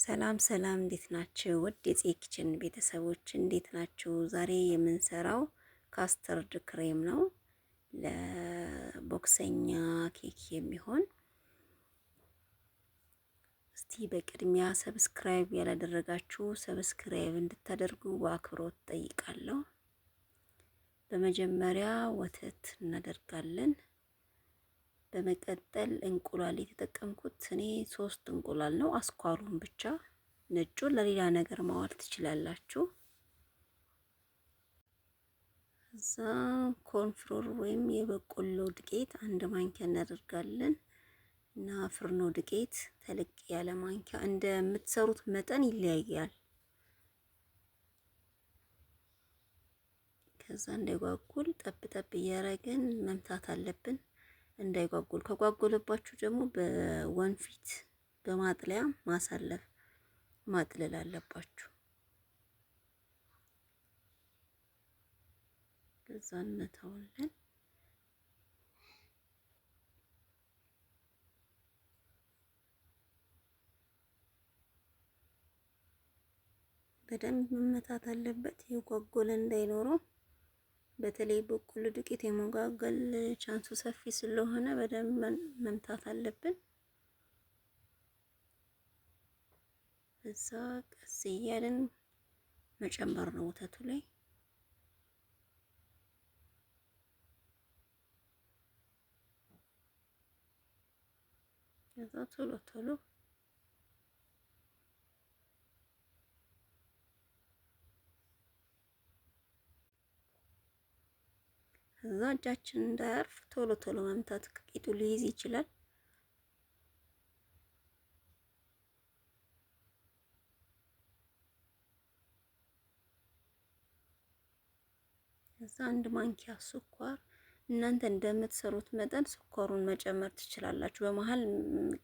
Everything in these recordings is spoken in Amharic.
ሰላም ሰላም፣ እንዴት ናችሁ? ውድ የጽ Kitchen ቤተሰቦች እንዴት ናችሁ? ዛሬ የምንሰራው custard cream ነው፣ ለቦክሰኛ ኬክ የሚሆን። እስቲ በቅድሚያ subscribe ያላደረጋችሁ subscribe እንድታደርጉ በአክብሮት ጠይቃለሁ። በመጀመሪያ ወተት እናደርጋለን። በመቀጠል እንቁላል የተጠቀምኩት እኔ 3 እንቁላል ነው። አስኳሉን ብቻ፣ ነጩን ለሌላ ነገር ማዋል ትችላላችሁ። እዛ corn flour ወይም የበቆሎ ዱቄት 1 ማንኪያ እናደርጋለን እና ፍርኖ ዱቄት ተለቅ ያለ ማንኪያ፣ እንደምትሰሩት መጠን ይለያያል። ከዛ እንዳይጓጉል ጠብ ጠብ እያረግን መምታት አለብን። እንዳይጓጉል፣ ከጓጎለባችሁ ደግሞ በወንፊት በማጥለያ ማሳለፍ ማጥለል አለባችሁ። ከዛ እንመታዋለን። በደንብ መመታት አለበት፣ የጓጎለ እንዳይኖረው። በተለይ በቆሎ ዱቄት የመጓገል chance ኡ ሰፊ ስለሆነ በደንብ መምታት አለብን። እዛ ቀስ እያልን መጨመር ነው ወተቱ ላይ። ከዛ ቶሎ ቶሎ እዛ እጃችን እንዳያርፍ ቶሎ ቶሎ መምታት፣ ቂጡ ሊይዝ ይችላል። እዛ 1 ማንኪያ ስኳር፣ እናንተ እንደምትሰሩት መጠን ስኳሩን መጨመር ትችላላችሁ። በመሀል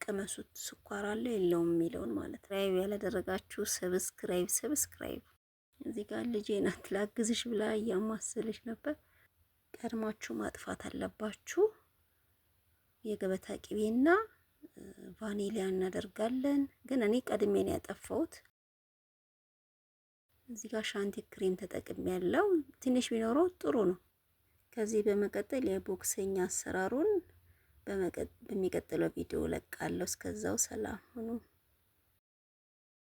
ቅመሱት፣ ስኳር አለ የለውም የሚለውን ማለት ነው። ያላደረጋችሁ subscribe subscribe። እዚህ ጋር ልጄ ናት ላግዝሽ ብላ እያማሰለች ነበር። ቀድማችሁ ማጥፋት አለባችሁ። የገበታ ቅቤና ቫኒሊያ እናደርጋለን። ግን እኔ ቀድሜ ነው ያጠፋሁት። እዚህ ጋር ሻንቲ ክሬም ተጠቅሜ ያለው ትንሽ ቢኖረው ጥሩ ነው። ከዚህ በመቀጠል የቦክሰኛ አሰራሩን በሚቀጥለው ቪዲዮ ለቃለሁ። እስከዛው ሰላም ሁኑ።